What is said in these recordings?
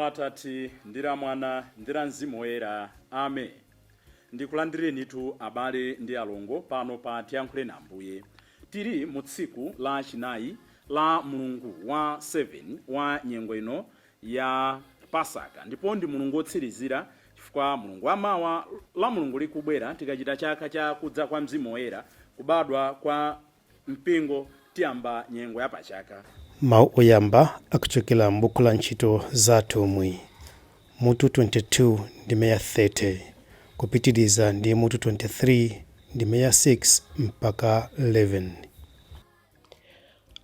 Atate, ndi la Mwana, ndi la Mzimu Woyera. Amen. Ndikulandirenitu abale ndi alongo pano pa Tiyankhuleni Ambuye. Tili mu tsiku la chinayi la mulungu wa 7 wa nyengo ino ya Pasaka ndipo ndi mulungu wotsirizira chifukwa mulungu wa mawa la mulungu likubwera tikachita chaka cha kudza kwa Mzimu Woyera, kubadwa kwa mpingo, tiyamba nyengo ya pachaka. Mawu oyamba akuchokera m'buku la Ntchito za Atumwi, mutu 22 ndime ya 30, kupitiriza ndi mutu 23 ndime ya 6 mpaka 11.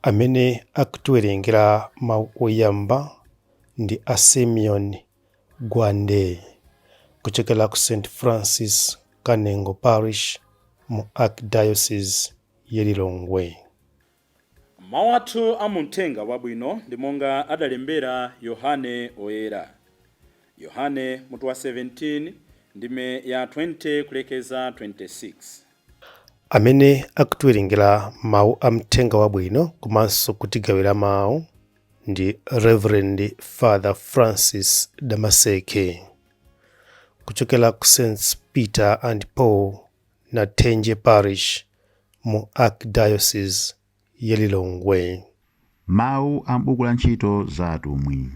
Amene akutiwerengera mawu oyamba ndi a Simeon Gwande kuchokera ku St. Francis Kanengo Parish mu Archdiocese ya Lilongwe. Mawu athu a mu Mthenga Wabwino ndi monga adalembera Yohane Oyera. Yohane mutu wa 17 ndime ya 20 kulekeza 26. Amene akutiwerengera mawu a Mthenga Wabwino komanso kutigawira mawu ndi Rev. Father Francis Damaseke kuchokera ku St. Peter and Paul Nathenje Parish mu Archdiocese ya Lilongwe. Mawu a m'buku la Ntchito za Atumwi.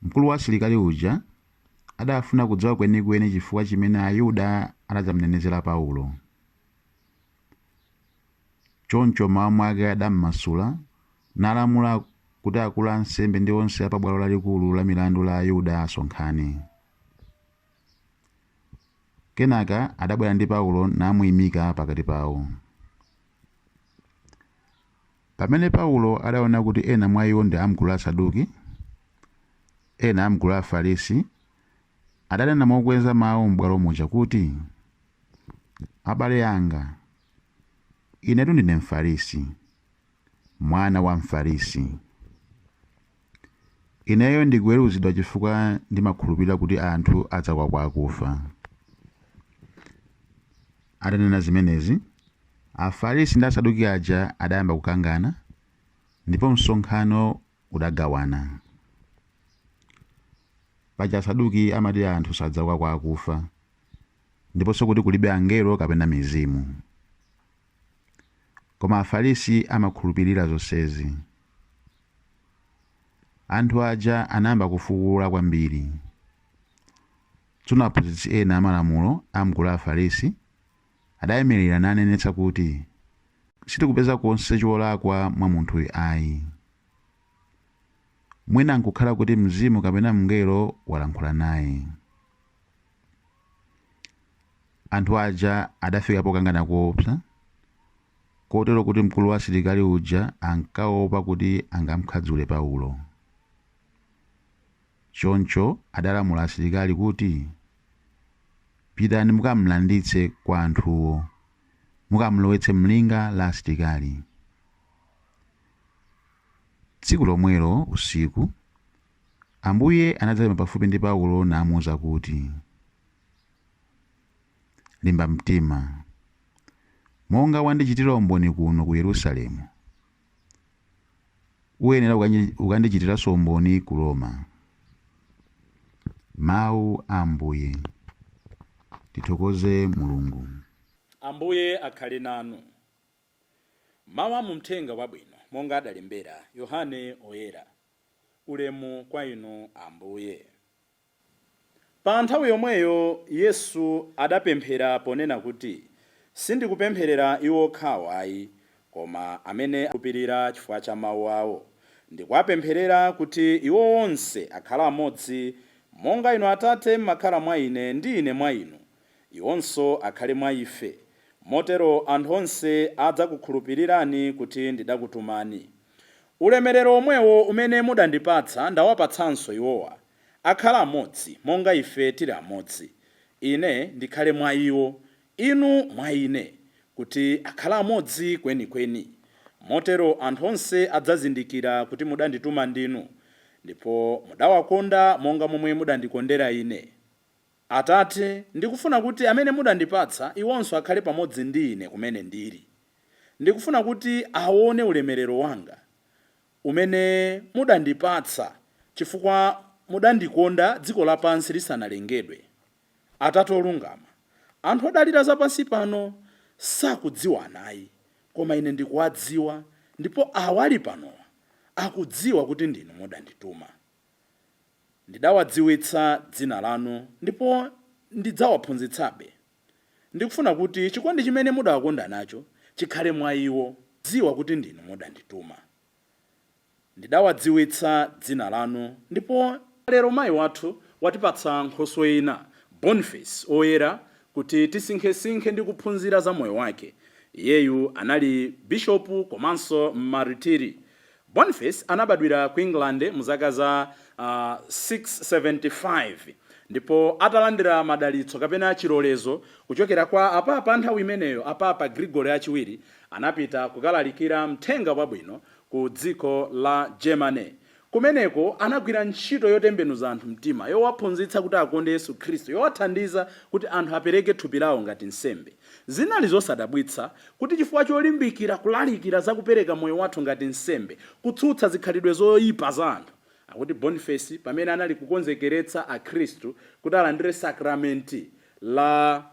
Mkulu wa asilikali uja adaafuna kudziwa kwenikweni chifukwa chimene Ayuda adadzamnenezera Paulo. Choncho m'mawa mwake adammasula, nalamula kuti akulu a ansembe ndi onse a pa Bwalo Lalikulu la milandu la Ayuda asonkhane. Kenaka adabwera ndi Paulo namuimika pakati pawo. Pamene Paulo adaona kuti ena mwa iwo ndi a m'gulu la Asaduki, ena a m'gulu la Afarisi, adanena mokweza mau m'bwalo muja kuti, Abale anga, inetu ndine Mfarisi, mwana wa Mfarisi. Ineyo ndikuweruzidwa chifukwa ndimakhulupirira kuti anthu adzauka kwa akufa. Atanena zimenezi, Afarisi ndi Asaduki aja adayamba kukangana, ndipo msonkhano udagawana. Paja Asaduki amati anthu sadzauka kwa akufa, ndiponso kuti kulibe angelo kapena mizimu. Koma Afarisi amakhulupirira zonsezi. Anthu aja anayamba kufuula kwambiri. Tsono aphunzitsi ena a Malamulo a m'gulu la Afarisi adaimirira nanenetsa kuti, Sitikupeza konse cholakwa mwa munthuyu ai. Mwina nkukhala kuti mzimu kapena mngelo walankhula naye. Anthu aja adafika pokangana koopsa, kotero kuti mkulu wa asilikali uja ankaopa kuti angamkhadzule Paulo. Choncho adalamula asilikali kuti, Pitani mukamlanditse kwa anthuwo, mukamlowetse m'linga la asilikali. Tsiku lomwelo usiku, Ambuye anadzaima pafupi ndi Paulo namuuza kuti, Limba mtima. Monga wandichitira umboni kuno ku Yerusalemu, uyenera ukandichitiranso umboni ku Roma. Mawu a Ambuye. Tithokoze Mulungu. Ambuye akhale nanu. Mawu a mu Mthenga Wabwino monga adalembera Yohane Oyera. Ulemu kwa inu Ambuye. Pa nthawi yomweyo Yesu adapemphera ponena kuti, Sindikupempherera iwo okhawo ayi, koma amene akhulupirira chifukwa cha mau awo. Ndikuwapempherera kuti iwo onse akhale amodzi, monga Inu Atate mmakhala mwa Ine ndi Ine mwa Inu, iwonso akhale mwa ife. Motero anthu onse adzakukhulupirirani kuti ndidakutumani. Ulemerero womwewo umene mudandipatsa ndawapatsanso iwowa, akhale amodzi, monga ife tili amodzi. Ine ndikhale mwa iwo, Inu mwa Ine, kuti akhale amodzi kwenikweni. Motero anthu onse adzazindikira kuti mudandituma ndinu, ndipo mudawakonda monga momwe mudandikondera Ine. Atate, ndikufuna kuti amene mudandipatsa, iwonso akhale pamodzi ndi Ine kumene ndili. Ndikufuna kuti aone ulemerero wanga. Umene mudandipatsa, chifukwa mudandikonda dziko lapansi lisanalengedwe. Atate olungama, anthu odalira zapansi pano sakudziwana ayi, koma ine ndikuwadziwa, ndipo awa ali panowa akudziwa kuti ndinu mudandituma. Ndidawadziwitsa dzina lanu, ndipo ndidzawaphunzitsabe. Ndikufuna kuti chikondi chimene mudawakonda nacho chikhale mwa iwo. Dziwa kuti ndinu mudandituma. Ndidawadziwitsa dzina lanu, ndipo. Lero mayi wathu watipatsa nkhoswe ina, Boniface Oyera, kuti tisinkhesinkhe ndi kuphunzira za moyo wake. Iyeyu anali bishopu komanso mmaritiri. Boniface anabadwira ku England mu zaka za 675, ndipo atalandira madalitso kapena chilolezo kuchokera kwa apapa nthawi imeneyo, Apapa Gregory achiwiri, anapita kukalalikira mthenga wabwino ku dziko la Germany. Kumeneko anagwira ntchito yotembenuza anthu mtima, yowaphunzitsa kuti akonde Yesu Khristu, yowathandiza kuti anthu apereke thupi lawo ngati nsembe. Zinali zosadabwitsa kuti chifukwa cholimbikira kulalikira za kupereka moyo wathu ngati nsembe, kutsutsa zikhalidwe zoyipa za anthu, akuti Boniface pamene anali kukonzekeretsa Akhristu kuti alandire sakramenti la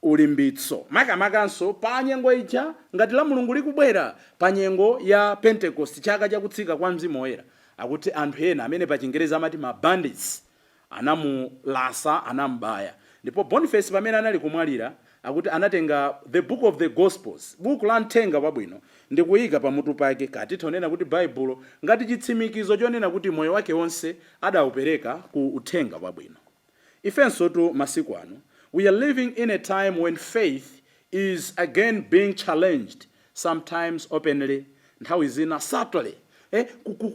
ulimbitso, makamakanso pa nyengo ija ngati la Mulungu likubwera, pa nyengo ya Pentecost, chaka chakutsika kwa Mzimu Woyera, akuti anthu ena amene pa Chingerezi amati ma bandits anamulasa, anamubaya. Ndipo Boniface pamene anali kumwalira, akuti anatenga the Book of the Gospels, buku la mthenga wabwino, ndikuyika pamutu pake, katitha kunena kuti Baibulo, ngati chitsimikizo chonena kuti moyo wake wonse adawupereka ku uthenga wabwino. Ifenso tu masiku ano, we are living in a time when faith is again being challenged, sometimes openly, nthawi zina subtly,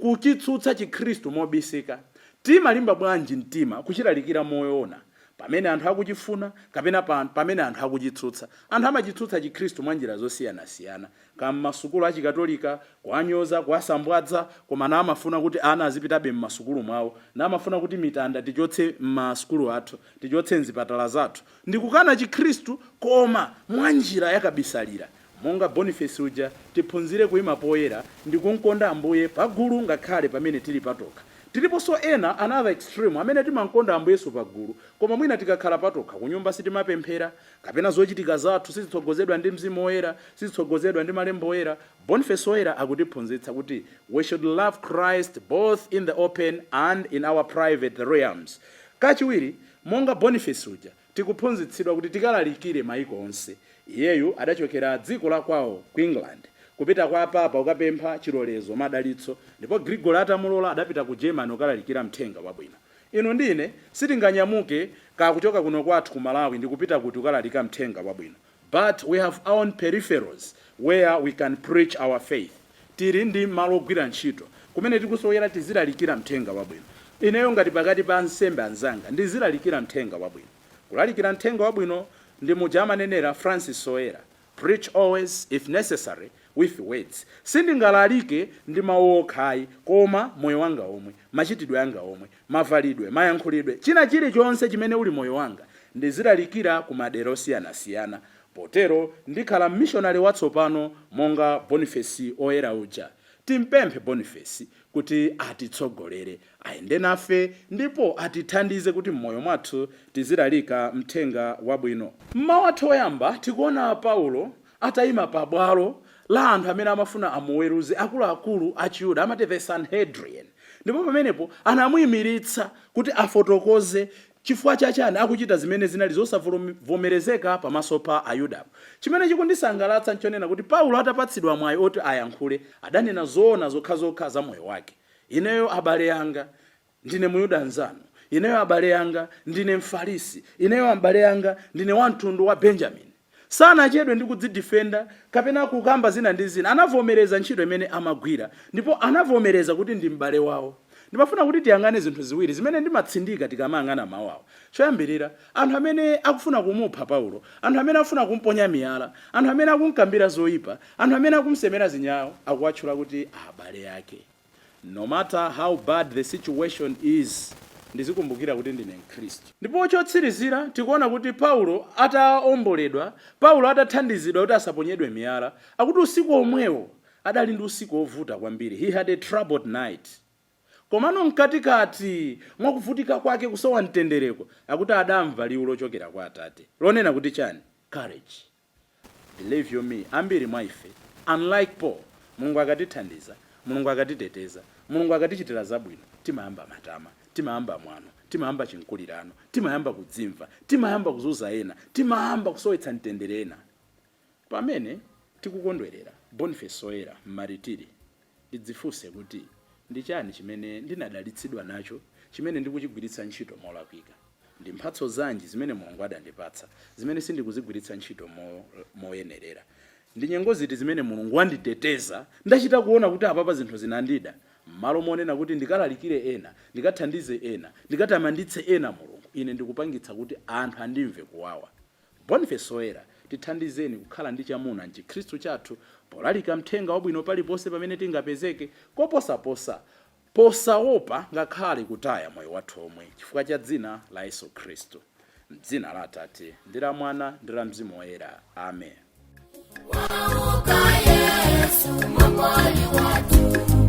kuchitsutsa Chikhristu mobisika. Timalimba bwanji mtima kuchilalikira moona pamene anthu akuchifuna kapena pamene anthu akuchitsutsa? Anthu amachitsutsa Chikhristu mwa njira zosiyanasiyana, kam'masukulu achikatolika, kuwanyoza, kuwasambwadza, koma namafuna kuti ana azipitabe m'masukulu mwawo, namafuna kuti mitanda tichotse m'masukulu athu, tichotse mzipatala zathu, ndikukana Chikhristu, koma mwa njira yakabisalira. Monga Boniface uja, tiphunzire kuyima poyera ndi kumkonda Ambuye pagulu ngakhale pamene tili patokha. Tiliponso ena, another extreme, amene timankonda Ambuye Yesu pagulu, koma mwina tikakhala patokha kunyumba sitimapemphera, kapena zochitika zathu sizitsogozedwa ndi Mzimu Woyera, sizitsogozedwa ndi Malembo Oyera. Boniface Oyera akutiphunzitsa kuti we should love Christ both in the open and in our private realms. Kachiwiri, monga Boniface uja, tikuphunzitsidwa kuti tikalalikire maiko onse. Iyeyu adachokera dziko la kwawo ku England kupita kwa papa kukapempha chilolezo, madalitso, ndipo Gregory atamulola adapita ku Germany kukalalikira mthenga wabwino. Inu ndi ine sitinganyamuke kakuchoka kuno kwathu ku Malawi ndikupita kuti kukalalika mthenga wabwino, but we have our own peripherals where we can preach our faith. Tili ndi malo ogwira ntchito kumene tikusowera tizilalikira mthenga wabwino. Ineyo ngati pakati pa ansembe anzanga ndizilalikira mthenga wabwino. Kulalikira mthenga wabwino ndi muja amanenera Francis Oyera, "Preach always, if necessary with words." Sindingalalike ndi mawu okhayi, koma moyo wanga omwe, machitidwe anga omwe, mavalidwe, mayankhulidwe, china chilichonse chimene uli moyo wanga, ndizilalikira ku madera osiyanasiyana. Potero ndikhala mmishonari watsopano monga Boniface Oyera uja. Timpemphe Boniface kuti atitsogolere, ayende nafe, ndipo atithandize kuti m'moyo mwathu tizilalika mthenga wabwino. Mmawu athu oyamba tikuona Paulo atayima pabwalo la anthu amene amafuna amuweruze, akuluakulu a Chiyuda, amati the Sanhedrin, ndipo pamenepo anamuyimiritsa kuti afotokoze chifukwa chachani akuchita zimene zinali zosavomerezeka pamaso pa Ayudapo. Chimene chikundisangalatsa nchonena kuti Paulo atapatsidwa mwayi oti ayankhule, adanena zoona zokhazokha za moyo wake. "Ineyo, abale anga, ndine Muyuda nzanu. Ineyo, abale anga, ndine Mfarisi. Ineyo, abale anga, ndine wa mtundu wa Benjamini." Sanachedwe ndi kudzidifenda kapena kukamba zina ndi zina. Anavomereza ntchito imene amagwira ndipo anavomereza kuti ndi m'bale wawo. Ndimafuna kuti tiyang'ane zinthu ziwiri zimene ndimatsindika tikamayang'ana mawu awa. Choyambirira, anthu amene akufuna kumupha Paulo, anthu amene akufuna kumponya miyala, anthu amene akumkambira zoyipa, anthu amene akumsemera zinyawo, akuwatchula kuti abale ake. No matter how bad the situation is, ndizikumbukira kuti ndine Mkhristu. Ndipo chotsirizira, tikuona kuti Paulo ataomboledwa, Paulo atathandizidwa kuti asaponyedwe miyala, akuti usiku omwewo Adali ndi usiku wovuta kwambiri. He had a troubled night. Komano mkatikati mwakuvutika kwake, kusowa mtendereko, akuti adamva liwu lochokera kwa Atate lonena kuti chani? Courage. Believe you me, ambiri mwa ife, unlike Paul, Mulungu akatithandiza, Mulungu akatiteteza, Mulungu akatichitira zabwino, timayamba matama, timayamba mwano, timayamba chinkulirano, timayamba kudzimva, timayamba kuzunza ena, timayamba kusowetsa mtendere ena. Pamene tikukondwerera Boniface Oyera mmaritiri, ndidzifunse kuti ndi chani chimene ndinadalitsidwa nacho chimene ndikuchigwiritsa ntchito molakwika? Ndi mphatso zanji zimene Mulungu adandipatsa zimene sindikuzigwiritsa ntchito moyenerera? Ndi nyengo ziti zimene Mulungu wanditeteza, ndachita kuona kuti apapa zinthu zinandida, m'malo monena kuti ndikalalikire ena, ndikathandize ena, ndikatamanditse ena Mulungu, ine ndikupangitsa kuti anthu andimve kuwawa? Boniface Oyera, tithandizeni kukhala ndi chamuna mchikhristu chathu polalika mthenga wabwino paliponse pamene tingapezeke, koposaposa posaopa ngakhale kutaya moyo wathu omwe chifukwa cha dzina la Yesu Khristu. M'dzina la Atate, ndi la Mwana, ndi la Mzimu Woyera. Amen. Wauka Yesu Mwomboli wathu.